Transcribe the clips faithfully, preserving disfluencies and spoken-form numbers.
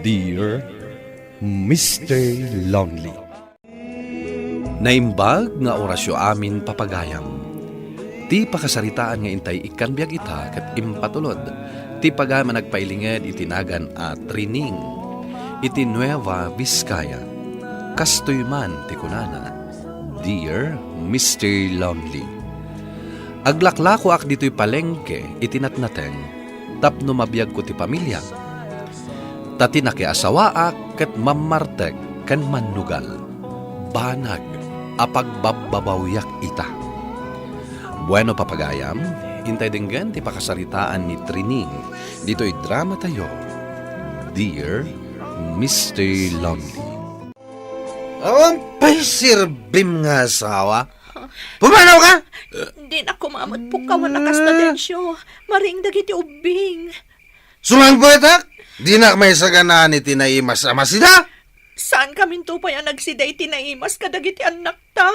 Dear Mister Lonely. Naimbag nga orasyo amin, papagayam. Ti pakasaritaan nga intay ikkan biag ita ket impatulod ti pagayam a nagpailinged iti nagan a Trining iti Nueva Vizcaya. Kastoy man ti kunana, "Dear Mister Lonely, aglaklakoak ditoy palengke iti natnateng tapno mabiagko ti pamiliak. Ta ti nakiasawaak ket mammartek ken mannugal, banag a pagbabbabawiak ita." Bueno, papagayam, intay denggen ti pakasaritaan ni Trining ditoy drama tayo, Dear Mister Lonely. Awan pay serbim nga asawa. Pumanaw ka! Dinak koma met pukkawan a kasta, Dencio. Maring dagiti ubbing. Sumangpetak, dinak maisaganaan iti naimas a masida. Saan kaminto pay a nagsida iti naimas kadagiti annakta?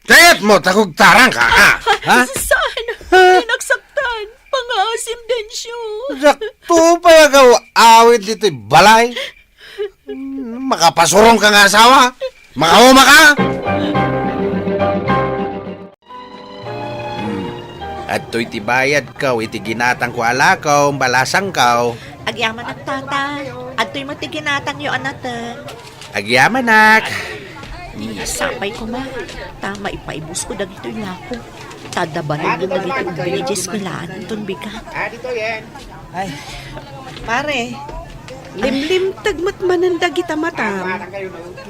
Kayatmo, takugtarang ka, a? Ha? Saan? Dinak saktan. Pangaasim, Dencio. Dakto pay agaw-awid ditoy balay. Hmm, makapasurong ka nga asawa. Makauma ka. Hmm. Adtoy ti bayadko iti ginatangko a lakom, balasangko. Agyamanak, tata. Adtoy met ti ginatangyo a nateng. Agyamanak. Sapay koma, ta maipaibusko dagitoy lako. Ta adda balingon dagiti ubbing idiay eskuelaan inton bigat. Ay, pare, limlimteg met manen dagita matam.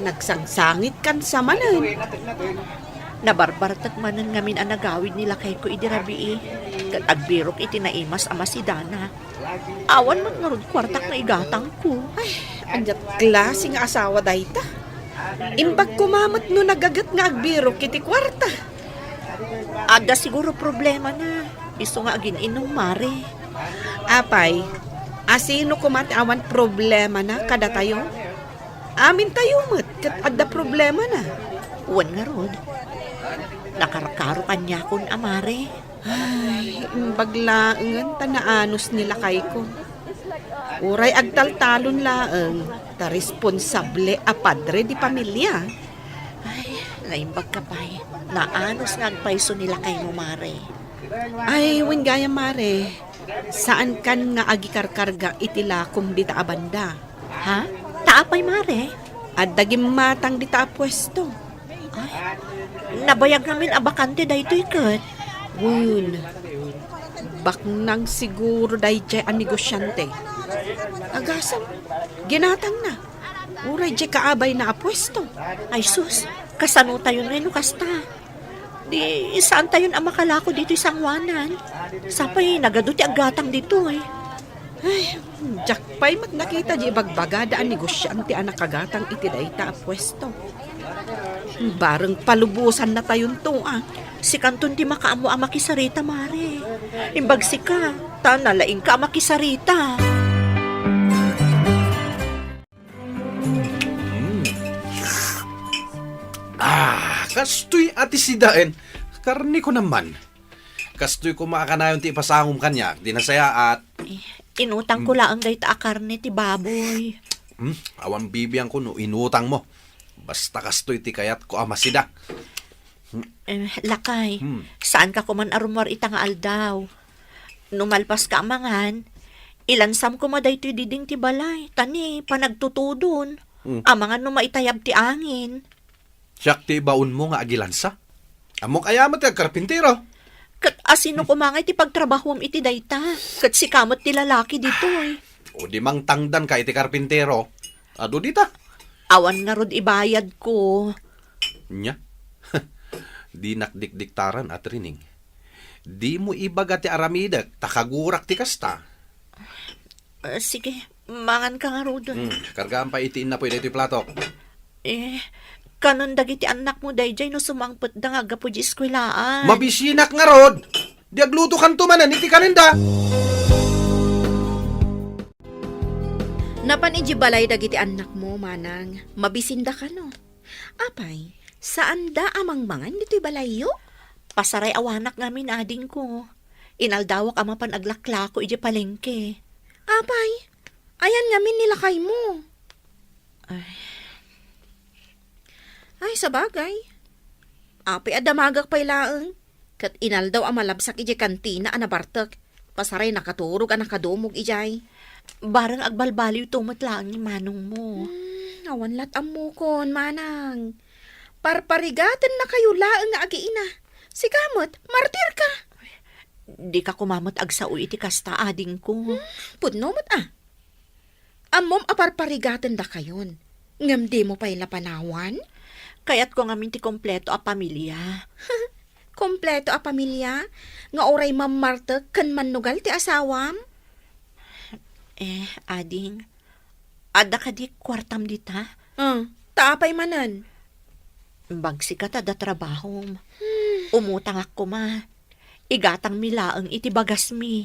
Nagsangsangit kan sa manen. Nabarbartek manen ngamin a nagawid ni lakayko idi rabii, ket agbirok iti naimas a masidana. Awan met ngarud kuartak nga igatangko. Ay, ania klase nga asawa dayta? Imbag koma met no nagaget nga agbirok iti kuarta. Adda siguro problemana, isu nga agin-inum, mare. Apay, asino koma ti awan problemana kadatayo? Amintayo met ket adda problemana. Wen ngarud, nakarkaro kaniakon a, mare. Ay, imbag laengen ta naanus ni lakayko. Uray agtaltalon laeng ta responsable a padre di pamilia. Ay, naimbagka pay. Naanus nga agpayso ni lakaymo, mare. Ay, wen gayam, mare. Saankan nga agikarkarga iti lakom dita a banda. Ha? Ta apay, mare? Adda gimmatang dita a puesto. Ay, nabayag ngamin a bakante daytoy ket. Wen, baknang siguro daydiay a negosiante. Agasem, ginatangna. Uray diay kaabayna a puesto. Ay sus, kasano tayon ngay no kasta? Di, saantayon a makalako ditoy sangoanan. Sapay nagadu ti aggatang ditoy. Ay, diak pay met nakita di ibagbagada a negosiante a nakagatang iti dayta a puesto. Bareng palubosannatayonto, a. Sikanton ti makaammo a makisarita, mare. Imbag sika, ta nalaingka a makisarita. Mm. Ah, kastoy a ti sidaen. Karneko naman. Kastoy koma a kanayon ti ipasangom kaniak, di nasayaat. Eh, inutangko laeng dayta a karne ti baboy. Hmm, awan bibiangko no inutangmo. Basta kastoy ti kayatko a masida. Eh, lakay, Hmm. saanka koman a rummuar ita nga aldaw. No malpaska a mangan, ilansam koma daytoy diding ti balay, ta ni panagtutudon. Hmm. Amangan no maitayab ti angin. Siak ti ibaonmo nga agilansa. Ammok aya met ti agkarpintero. Ket asino koma ngay ti pagtrabahuam iti dayta? Ket sika met ti lalaki ditoy. O di mangtangdanka iti karpintero. Adu dita. Awan ngarud ibayadko. Nya? Dinak dikdiktaran, Atrining. Dimo ibaga ti aramidek, ta kagurak ti kasta. Eh, sige, manganka ngarud. Hmm, kargaan pay iti innapoy daytoy platok. Eh, kanon dagiti annakmo daydiay no sumangpetda nga aggapu di eskuelaan. Mabisinak ngarud! Di aglutokanto manen iti kanenda. Napan iti balay dagiti annakmo, manang, mabisinda kano? Apay, saanda a mangmangan ditoy balayyo? Pasaray-awanak ngamin, adingko. Inaldawak a mapan aglaklako idiay palengke. Apay, Ayan ngamin ni lakaymo? Ay. Ay, sabagay. Apay a damagak pay laeng, ket inaldaw a malabsak idiay kantina a nabartek. Pasaray nakaturog a nakadumog idiay. Bareng agbalbaliwto met laeng ni manongmo. Hmm, awan lat ammokon, manang. Parparigatan na kayo laeng nga agiina. Sika met, martir ka. Di ka kumamet agsao iti kasta, adingko. Hmm, pudno met, ah. Ammom a parparigatendakayon, ngem dimo pay la panawan? Kayatko ngamin ti kompleto a pamilya. Kompleto a pamilya? Nga uray mammartek ken mannugal ti asawam? Eh, ading, adda kadi kuartam dita? Ah, ta apay manen? Bagsika ta da trabahom. Hmm. Umutangak koma. Igatangmi laeng iti bagasmi.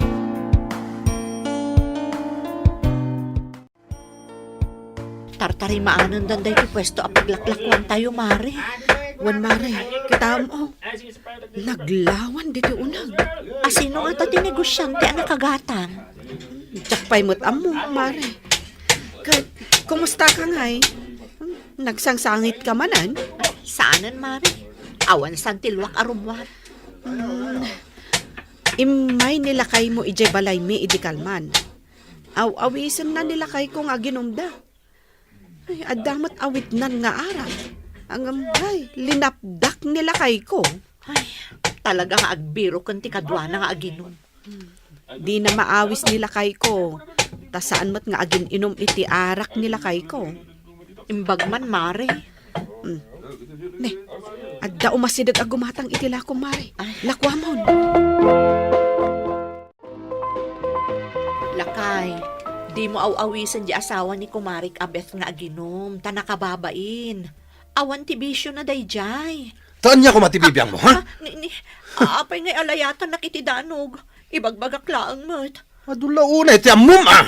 Tartarimaanendan daytoy puesto a paglaklakuantayo, Mare. Wen, Mare, kitam, oh. Naglawan ditoy uneg. Asino ngata ti negosiante a nakagatang? Diak pay met ammo, Mare. Ka-, kumusta ka ngay? Nagsangsangitka manen? Saanen, Mare. Awan san ti luak a rummuar. Hmm. Immay ni lakaymo idiay balaymi idi kalman. Aw-awisenna ni lakayko nga aginumda. Ay, adda met awitnan nga arak. Ngem, ay, linapdak ni lakayko. Ay, talaga nga agbiroken ti kaduana nga aginum. Dina maawis ni lakayko, ta saan met nga agin-inum iti arak ni lakayko. Imbag man, Mare. Hmm. Ne, adda umasideg a gumatang iti lakom, Mare. Ay. Lakuamon. Lakay, dimo aw-awisen di asawa ni Kumarik a Beth nga aginum, ta nakababain. Awan ti bisiona daydiay. Ta ania koma ti bibiangmo, ha? Ah, ni, ni, apay ngay a layatannak iti danog? Ibagbagak laeng met. Adu la unay ti ammom, ah!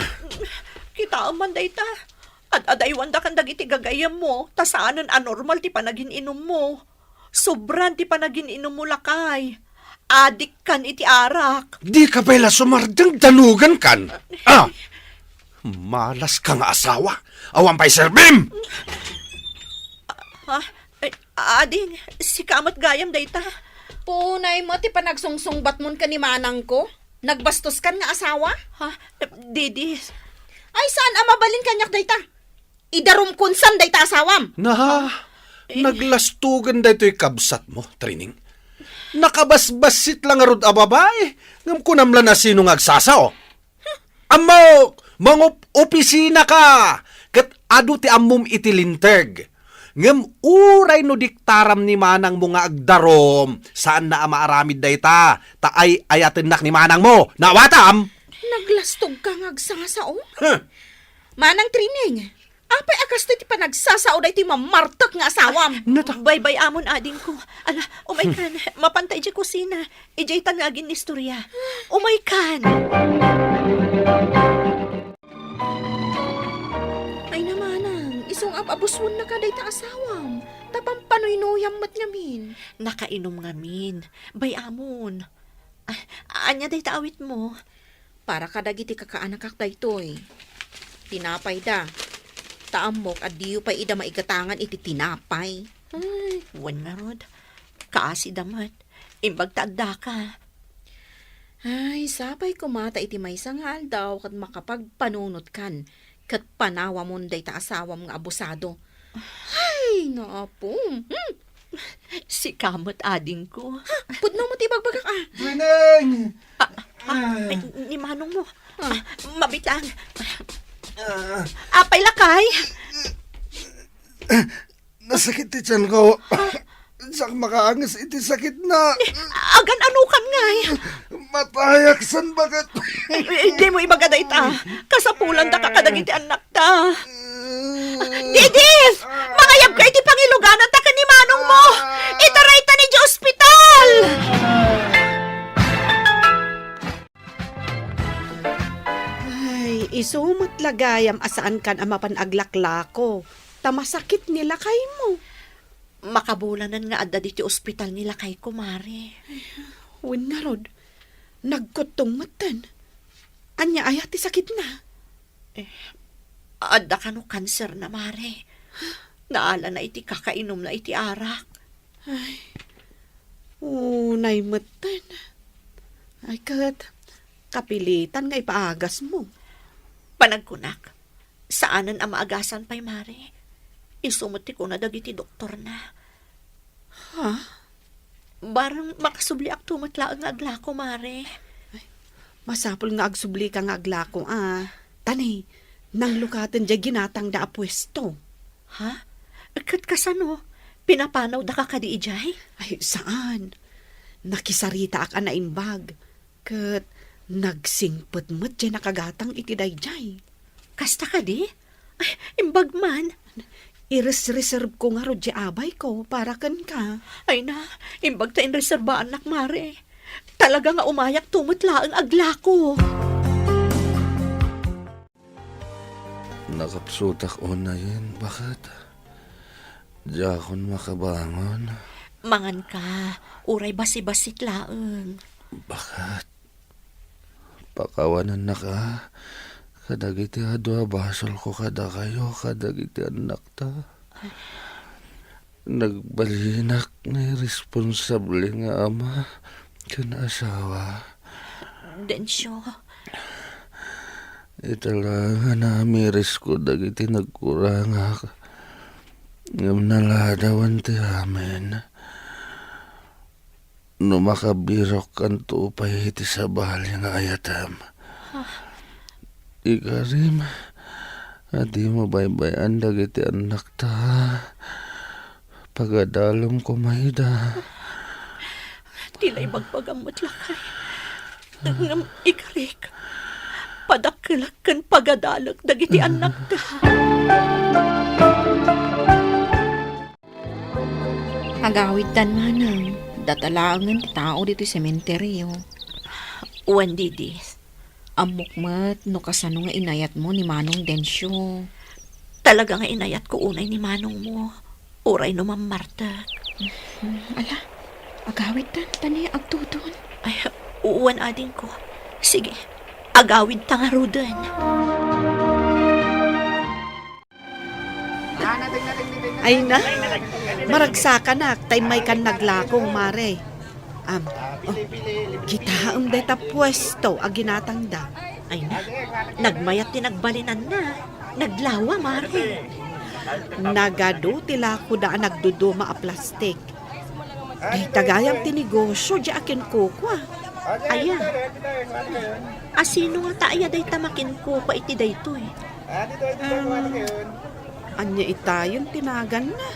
Kitaem man dayta. Ad-adaywandakan dagiti gagayyemmo, ta saanen a normal ti panagin-inummo. Sobran ti panagin-inummo, lakay. Adikkan iti arak. Dika pay la sumardeng, danugankan. Ah! Malaska nga asawa. Awan pay serbim! Ha? Eh, ading, sika met gayam dayta. Puonay met ti panagsungsungbatmon ken ni manangko. Nagbastoskan nga asawa? Ha? Didis. Ay, saan a mabalin kaniak dayta? Idarumkon san dayta asawam? Na, eh, naglastugan daytoy kabsatmo, Trining. Nakabasbassit la ngarud a babai, ngem kunam la no sino nga agsasao. Ammok, mangup-opisina ka, ket adu ti ammom iti linteg. Ngem uray no diktaram ni manangmo nga agdarum, saanna a maaramid dayta, ta ay-ayatennak ni manangmo. Naawatam? Naglastog ka nga agsasao? Huh. Manang Trining, apay a kastoy ti panagsasao daytoy mamartek nga asawam? Nata- Baybay-amon, adingko. Ala, umaykan, mapanta idiay kusina. Idiay ta nga agin-istorya. Umaykan! Ay na manang, isu nga ab-abuswennaka dayta asawam. Ta pampanuynuyam met ngamin. Nakainum ngamin. Bay-amon. Ah, ania dayta awitmo? Para kadagiti kakaanakak daytoy. Tinapayda. Ta ammok a diyo pay ida maigatangan iti tinapay. Ay, wen ngarud. Kaasida met. Imbag ta addaka. Ay, sapay koma ta iti maysa nga aldaw ket makapagpanunotkan ket panawamon dayta asawam nga abusado. Ay, naapom. Hmm. Sika met, adingko. Ha? Pudno mo ti ibagbagak, ah. Trining! Ah, ah, ay, ni manong mo. Ah. Ah, mabitang. Ah. Apay, lakay? Nasakit ti tiyan ko. Diak makaanges iti sakit na. Agan-ano kan ngay? Matayak san baket. Eh, eh, dimo ibaga dayta. Kasapulanda ka kadagiti annakta. Didis! Mangayabka iti pangilugananta ken ni manong mo! Itarayta idiay ospital! Ay, isu met la gayam a saankan a mapan aglaklako, ta masakit ni lakaymo. Makabulanen nga adda ditoy ospital ni lakayko, Mare. Wen ngarud, nagkuttong metten. Ania aya ti sakitna? Eh, adda kano kanserna, Mare. Naalana iti kakainumna iti arak. Ay, unay metten. Ay, ket kapilitan nga ipaagasmo. Panagkunak, saanen a maagasan pay, Mare. Isu met ti kuna dagiti doktorna. Ha? Barang makasubliakto met laeng nga aglako, Mare. Ay, masapul nga agsublika nga aglako, a. Ta ni, nanglukaten diay ginatangda a puesto. Ha? Ket kasano? Pinapanawdaka kadi idiay? Ay, saan. Nakisaritaak a naimbag. Ket nagsingpet met diay nakagatang iti daydiay. Kasta kadi? Ay, imbag man. Iresreserbko ngarud diay abayko para kenka. Ay na, imbag ta inreserbaannak, Mare. Talaga nga umayakto met laeng aglako. Nakapsutak unayen, baket. Diakon makabangon. Manganka, uray basibasit laeng. Baket. Pakawanennaka kadagiti adu a basolko kadakayo, kadagiti annakta. Nagbalinak nga iresponsable nga ama ken asawa. Dencio. Ita la nga namirisko dagiti nagkurangak, ngem naladawan ti amin. No makabirokkanto pay iti sabali nga ayatem, ikarim a dimo baybay-an dagiti annakta. Pagadalem koma ida. Ti la ibagbagam met lakay. Ngem ikarik, padakkelak ken pagadalek dagiti annakta. Agawidtan manang, data laengen ti tao ditoy sementeryo. Wen, Didi. Ammok met no kasano nga inayatmo ni Manong Dencio. Talaga nga inayatko unay ni manongmo, uray no mammartek. Hmm, ala, agawidtan, ta ni agtudon. Ay, wen, adingko. Sige, agawidta ngaruden. Ay na, maragsakanak, ta immaykan naglako, Mare. Am, oh, kitaem dayta puesto a ginatangda. Ay na, nagmayat ti nagbalinanna. Naglawa, Mare. Nagadu ti lakoda a nagduduma a plastik. Dayta gayam ti negosio, diay a kinkukua. Aya? A sino ngata aya dayta makinkukua iti daytoy? Um, ania itayon ti naganna?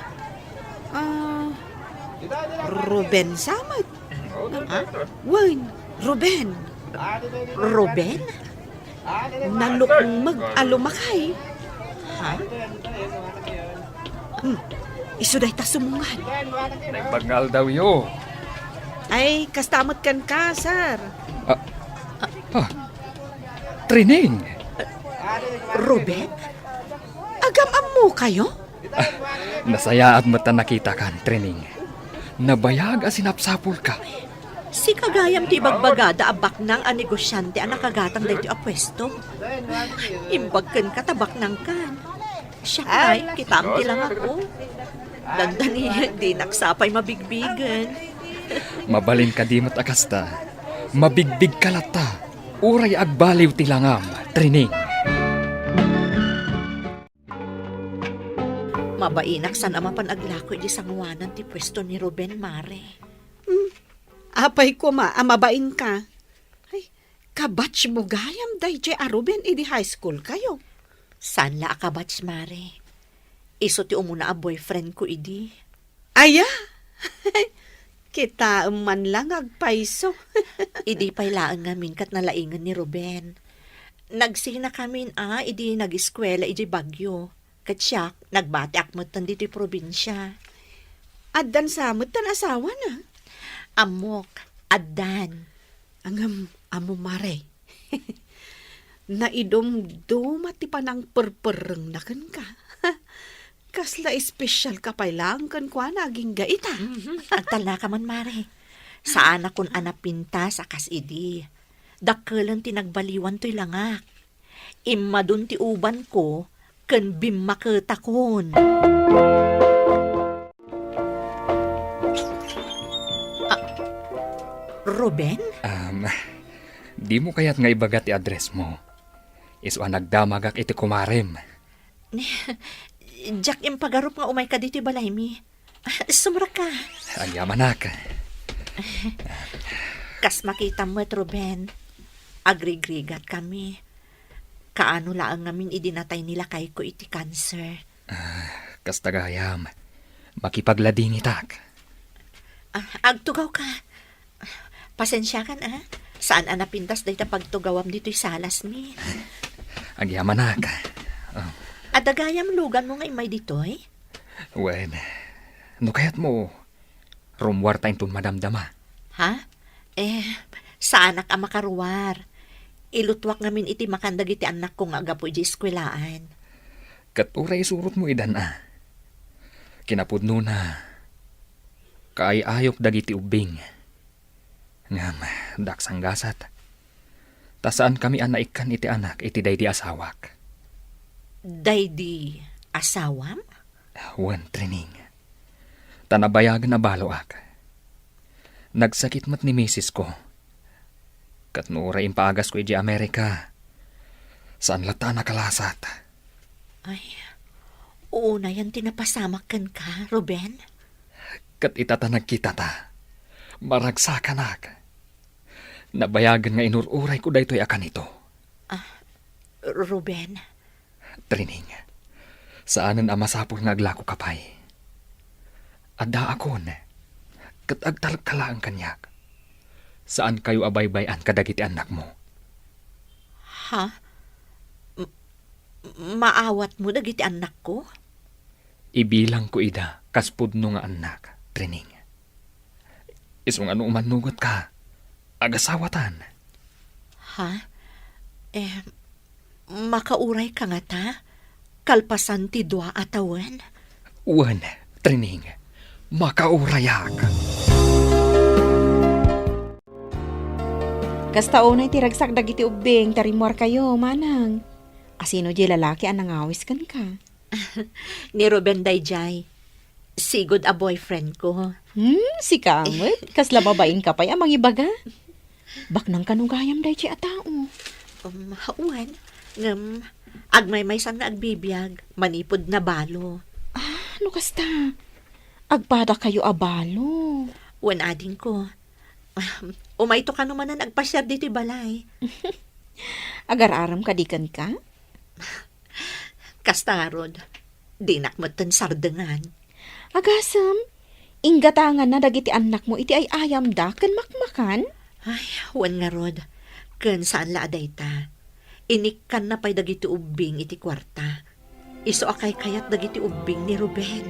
Ah, Ruben sa met. Ha? Wen, Ruben. Ruben? Nalukmeg a lumakay. Ha? Hmm. Isu dayta sumungad. Naimbag nga aldawyo. Ay, kasta met kenka, sir. Ah, ah, Trining! Ruben? Agam-ammokayo? Ah, nasayaat met a nakitakan, Trining. Nabayag a sinapsapulka. Sika gayam ti ibagbagada a baknang a negosiante a nakagatang daytoy a puesto. Imbag kenka ta baknangkan. Siak ngay, kitaem ti langak, o. Dandani, dinak sapay mabigbigen. Mabalin kadi met a kasta. Mabigbigka latta. Uray agbaliw ti langam, Trining. Mabainak saan a mapan aglako iti sangoanan ti puesto ni Ruben, Mare. Hmm. Apay koma a mabainka? Ay, kabatchmo gayam daydiay a Ruben idi high school kayo? Saan la a kabatch, Mare. Isu ti umuna a boyfriendko idi. Aya? Kitaem man la nga agpayso. Idi pay laeng ngamin ket nalaingen ni Ruben. Nagsinakamin a idi nag-eskuela idiay Baguio. Ket siak, nagbatiak metten ditoy probinsia. Addan sa metten asawana? Ammok, addan. Ngem, ammo, Mare. Naidumduma ti panangperperrengna kenka. Kasla espesialka pay laeng kenkuana agingga ita. Mhm. Agtalnaka man, Mare. Saanakon a napintas a kas idi. Dakkelen ti nagbaliwan toy langak. Immadun ti ubanko ken bimmaketakon. Ah, Ruben? Um, dimo kayat nga ibaga ti address mo? Isu a nagdamagak iti kumarem. Diak impagarup nga umayka ditoy balaymi. Sumrek ka. Agyamanak. Kas makitam met, Ruben, agrigrigat kami. Kaano laeng ngamin idi natay ni lakayko iti cancer. Ah, kasta gayam, makipagladingitak. Ah, agtugaw ka. Pasensiakan, ah. Saan a napintas dayta pagtugawam ditoy salasmi. Agyamanak. Oh. Adda gayam luganmo nga immay ditoy? Wen, no kayatmo, rummuarta inton madamdama. Ha? Eh, saanak a makaruar. Ilutuak ngamin iti makan dagiti annakko nga aggapu idiay eskuelaan. Ket uray isurotmo idan a. Kinapudnona, kaay-ayok dagiti ubbing. Ngem, diak sanggasat. Ta saankami a naikkan iti anak iti daydi asawak. Daydi asawam? Wen, Trining. Ta nabayagen a baloak. Nagsakit met ni misisko. Ket no uray impaagasko idiay Amerika, saan latta a nakalasat. Ay, unayen ti napasamak kenka, Ruben. Ket ita ta nagkitata, maragsakanak. Nabayagen nga inur-urayko daytoy a kanito. Ah, Ruben. Trining, saanen a masapul nga aglakoka pay. Addaakon, ket agtalekka laeng kaniak. Saankayo a baybay-an kadagiti annakmo. Ha? M-, maawatmo dagiti annakko? Ibilangko ida kas pudno nga annak, Trining. Isu nga no umannugotka, agasawatan. Ha? Eh, makaurayka ngata? Kalpasan ti dua a tawen? Wen, Trining, makaurayak. Kasta unay ti ragsak dagiti ubbing ta rimmuarkayo, manang. Asino diay lalaki a nangawis kenka? Ni Ruben daydiay. Sigud a boyfriend ko. Hmm, sika met? Kasla babainka pay a mangibaga? Baknang kano gayam daydiay a tao? Um, wen. Ngem, agmaymaysan nga agbibiag, manipud nabalo. Ah, no kasta, agpadakayo a balo. Wen, adingko. Umayto kano manen agpasiar ditoy balay. Agar-aram kadi kenka? Kasta ngarud, dinak metten sardengan. Agasem, inggatanganna dagiti annakmo iti ay-ayamda ken makmakan? Ay, wen ngarud, ken saan la a dayta. Inikkanna pay dagiti ubbing iti kuarta. Isu a kaykayat dagiti ubbing ni Ruben.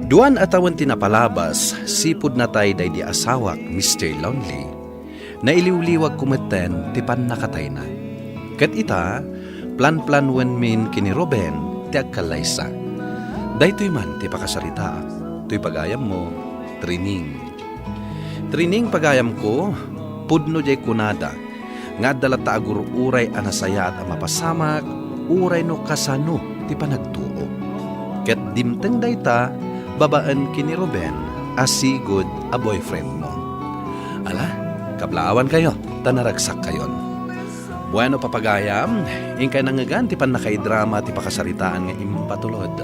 Duan a tawen ti napalabas, sipud natay daydi asawak, Mister Lonely. Nailiwliwagko metten ti pannakatayna. Ket ita, planplanwenmin ken ni Ruben ti agkallaysa. Daytoy man ti pakasaritaak, toy pagayammo, Trining. Trining, pagayamko, pudno diay kunada, nga adda latta agur-uray a nasayaat a mapasamak, uray no kasano ti panagtuo. Ket dimteng dayta babaen ken ni Ruben a sigud a boyfriendmo. Ala, kablaawankayo, ta naragsakkayon. Bueno, papagayam, inkay nangngegan ti pannakaidrama ti pakasaritaan nga impatulod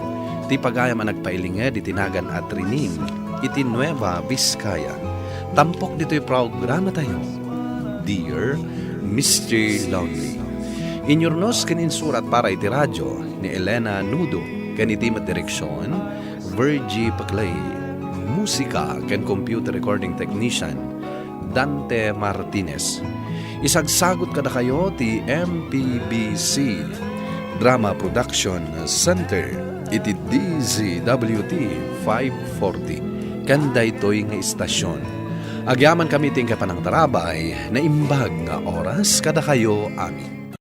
ti pagayam a nagpailinged iti nagan a Trining iti Nueva Vizcaya. Tampok ditoy programatayo, Dear Mister Lonely. Inyurnos ken insurat para iti radio ni Elena Nudo ken iti met direksion, Virgie Paclay. Musika ken computer recording technician, Dante Martinez. Isagsagut kadakayo ti M P B C Drama Production Center iti D Z W T five forty ken daytoy nga istasyon. Agyamankami ti inkay panangtarabay, naimbag nga oras kadakayo amin.